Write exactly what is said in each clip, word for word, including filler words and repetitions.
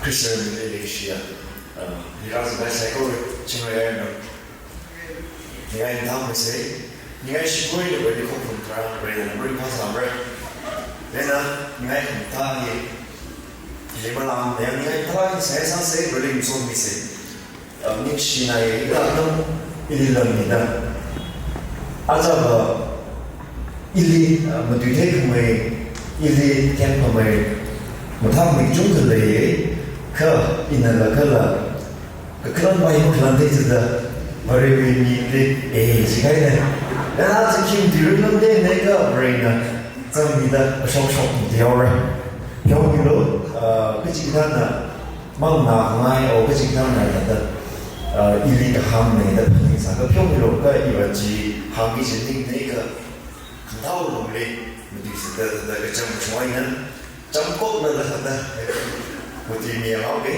Christian leishiya, uh, ira zingkai saikora chingri aina. Ningai nthang masei, ningai shikoi da bani khokphun tharā, bani na bari phasā mara. Lena, ningai khum tha hi, hili malam, ningai phalai sai sāsei, bari msom misei. Ningshinai ila atam ili lamida. Aja va ili, ah, matuithei khamei, ili themkhamei, mathākmei kachungkha leiya, kha ina la kala, kakhalan pai makhalan thei chida, Varewui mingli, eh, jikahaina. Lena aja khi matuiringlamda ne kha Varena zangmida, ashokshok matuihaora. Pheomilu, ah, kachikathāna, manganāngai, o kachikathāna thāda, ah, ili kahāngna da phaningsā, kha pheomilu kha iva chi hāngki chi ningna kha, khangathaowui lungli matuisāda, thāda kachang kachung eina, changkokna da thāda, matuimi haoki,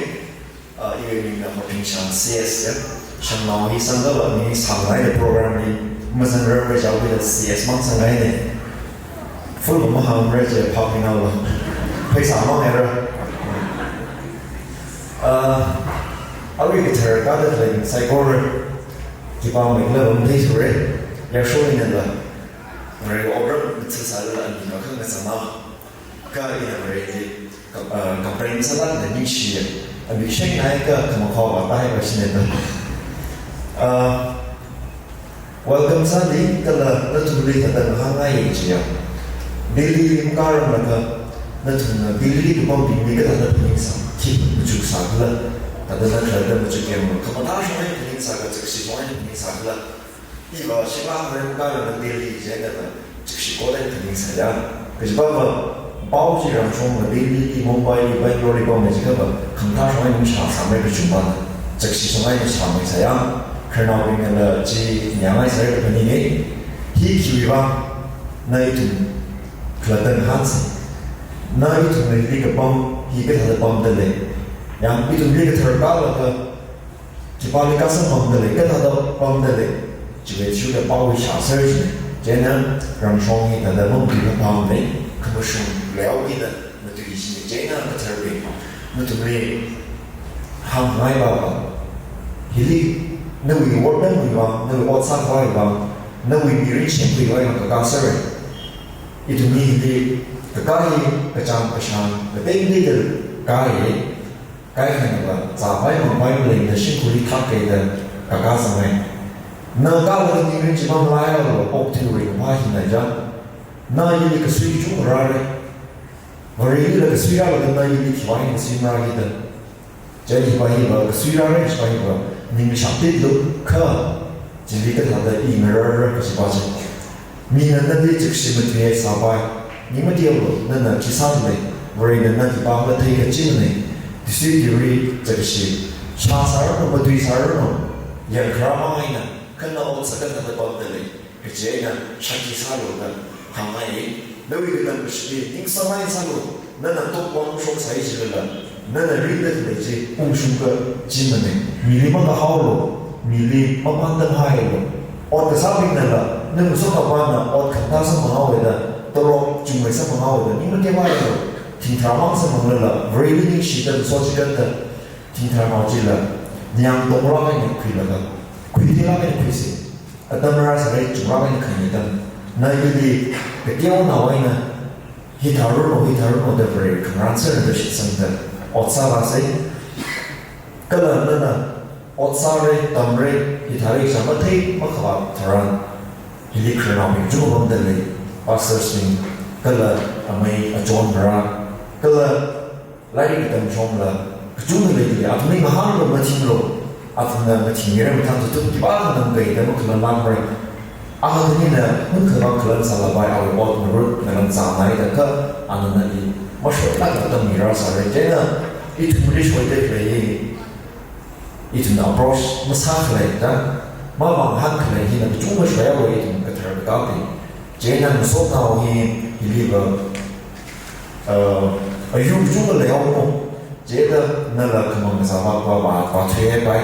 ah, iwui mingna Hopingshang C S ya, shangnao hi sangda va, mi sangngai da program li, mazanrarwui chaowui da C S mang sangngaina. Full va mahāngmara chi phap minao va. Pheisā mang era. Ah, arui kathar kada khalei saikora khipāmeikhala va matheithura. Yāsho ina la, Vare obra mathāsālala ani va khangachama. Kha ina Vareli, kam-, ah, complain sālala ningshiya. Ami shek nai kha khamakhaowa tahai va shine da. Ah, Welcome sāli, kala nathumli thāda ngahānngai chiya. Delhi li makāranglakha, nathumna Delhi li kapambingli kathāda phaningsā, khi machuksākhala, thāda na khalatta machuk yanglu, khamathā shong eina phaningsā, kachakshi shong eina phaningsākhala. Iva shila mare makāranglakha Delhi jida va, chakshi kole phaningsāya. Kajiva va, pao chi ramshong va Delhi li, Mumbai li, Bangalore li pamda jiakha va, khamathā shong eina mashāsāmara kachungva na. Chakshi shong eina shāmeisāya. Khararnaobingnala chi ningai sāra da phaninga. Hi khiwui vang, na ithum khalatta ngahānsei. Na ithumli kapam, hi kathāda pamda lei. Yang ithumli kathar kālakha, khipāli kasamphangda lei, kathāda pamda lei, chiwui athishurda pao hi shāser jina. Chieina ramshong hi thāda mamatuiphāphāmana, khamashung leihaokida matui jina. Chieina katharbing, nathumli hāngngai va va, hili nawui work dangwui vang, nawui ot sākhavai vang, nawui mirin shimkhuiwui vang kakā sāra. Ithumli hili kakā hi kachang kashang, katei kateida kāya. Kaikhana va, zāpai mangpai malei da shimkhurli thak kaida kakā zangai. Na kālaga mirin chi mamalaialu, okthui ringphā hina ja. Na ili kasui kachungkha rāra. Varelila kasui rālaga na ili khiwui eina kasui marākida. Chieina hiva hiva kasui rāra, hiva hiva ning shaptitlu kha, chili kathāda i ngararra kajiva chi. Mina nali chakshi matuisāpai, ning mateialu, nana chi sālei, Varena na khipākhala theikachimana. Tisui tiri chakshi, shāsāranu, matuisāranu, yangkharā mang eina, kha na ot sākhangatha pamda lei, kaji eina shākhi sālu da hāngngai. Nawui katam kashili ningsāngai sālu, nana top one shoksai jilala, nana ringda khalei chi ungshung kachimana. Mili makahaolu, mili mapāntamhailu. Ot kasābingnala, na ngasotnaopana ot khamathā samphanghaowa da, tolop chungmei samphanghaowa da, ning mateihaolu. Thingtharā mang samphanglala, Vareli ningshida ngasot chikatda, thingtharānao chila, ningyāng tonglāk eina khuilaga, khuitheilāk eina khuisei. Atam rāsālei chungrāk eina khaini atam. Na ili kateonao eina, hithāranu, hithāranu da Vare khangarān sāra da shitsangda ot sāvāsei. Kala nana ot sāra, tamra, hithāra sā mathei makhavā tharan, hili khararnaobing kachungkha pamda lei, pastors bing, kala amei achon ngarā, kala lairik katam shongla kachungkha leili, athumli ngahānlu, mathinglu, athumna mathingmira mathān tutum, khipā khanang kaida makhalanlākmara. Akha khanina hun khavā khalan sālapai, awui ot ngarut ngalang zangnaida kha, ana nali mashoilāk atam mirāsāra. Chieina ithumli shoida khalei hi, ithumna approach masākhalei da, mamangahānkhalei hina kachungkha shoihaowa ithum kathar kakābing. Chieina ngasotnao hi, hiliva, uh, ayu kachungkha leihaowa. Chieina nala khamang kazāva va va vāthuihaipai.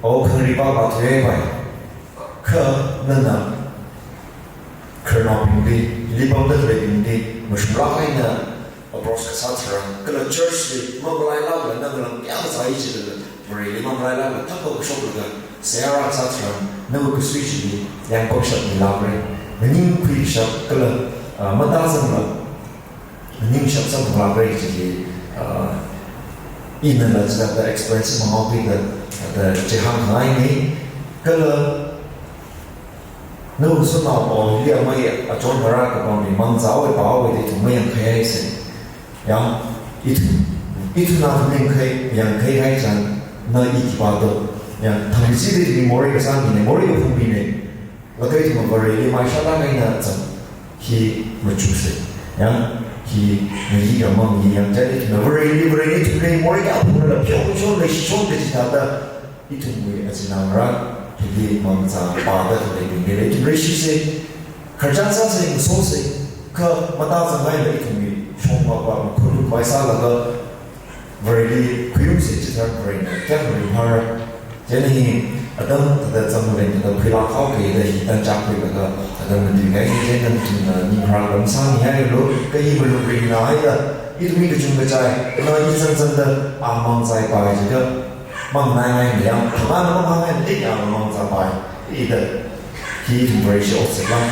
O khangaripā vāthuihaipai. Kha nana khararnaobingli, hili pamda khaleibingli, mashunglāk eina, uh, Cross kasā tharan, kala church li mamalailākla, nana ngalang kayākha zāi jilala, Vareli mamalailākla, thakha kashoklaga, seihā rākasā tharan, nawui kasui chili, yangpangshap milākra, nganingkhuishap kala, ah, matazangla, nganingshap samphang lākra chili, ah, inala chithāda experience manghaokida, da chihāngngaina, kala, nawui shanao o hili amei achon ngarā kapamli mangzāwui pāwui da ithum mayangkhaihaisa. Ya, ithum, ithumna ithum yangkhai, yangkhaihai chang, na i khipā do. Ya, thangkachida ithum morei kasā mina, morei kaphung mina. Laga ithum Vareli maishalāk eina zang, hi machuksa. Ya, hi ngayi kamang hi yang chang ithumna Vareli, Vareli ithumli morei kaphunglala, pheoshonla, shishonla chithāda, ithumwui achinā ngarā, hili mangzā pāda khaleibingli ithum leishisa, khararchān sāsa, ngasosa, kha matazangngaila ithumwui shongva pa makhulu khavai sālaga, Vareli khuirumsa chitharan Varena kayākha ringphāra. Chieina hi atam thāda zangmalen thāda khuilāk haokida hi tanchakhuilaga, atam matuikahai chieina ithumna ning harāklam sāmihailu, kha hi malung ringnahaida, ithumwui kachungkachai, na i zangzangda, a mangzāpai jiakha, mangngai ngai mayang, khamana mangngai ngai mayang mangzāpai, ida, hi ithum Vareshi otsak lāng.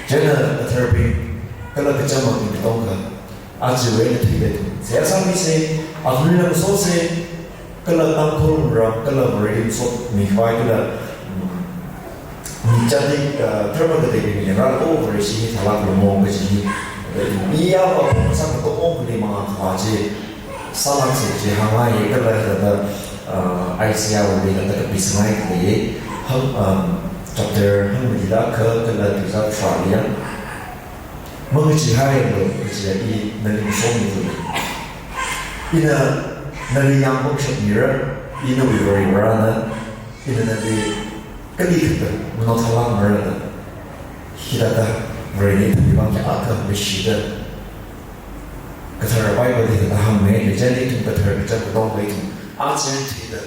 Chieina atharbing, kala kachamabing katonga, aja eina thuida ithum seihā sāmisa, athumli ngasosa, kala Tangkhul ram, kala Vareli ngasotmi khavai kala, mm, mi chati, ah, dharma kateibingli rālu, Vareshi hi thālāklu mo kaji hi, eh, mi yāva phung sā katongali mangā khavā chi, sālāksa chi hāngngai kala thāda, ah, Isaiahwuili thāda kapisanghaida lei, hang, um, chapter hangmali da kha kala tuizā tharāli ya. Mangacheehaialu, kajiakha i nali ngasomida lei. Ina nali yangpangshap mira, i nawui Vare Varena, ina nali kalikha da, manaothālāk mara da. Hithāda, Varena ithumwui vang kayākha leishida. Kathara Bible li thāda hāngmida lei, chieina ithum kathara kacham katongla ithum, aja eina thuida,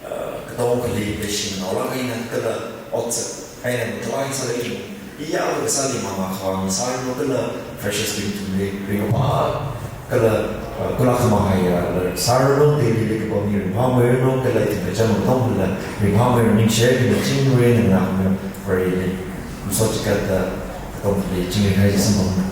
ah, katongali leishi manaolāk eina kala otsak eina mathālāk eina sāda ithum, i yāva kasāli mangā khavā ngasāranu kala freshers bing ithumli ringkaphā kala, ah, kulak khamahaiya la sāranu, Delhili kapamli ringphāmeiranu kala ithum kacham katongla ringphāmeiranu, ningshi eina chingri eina nganāmi Vareli. Masochikatda katongali chingri kahai chi samphanglu.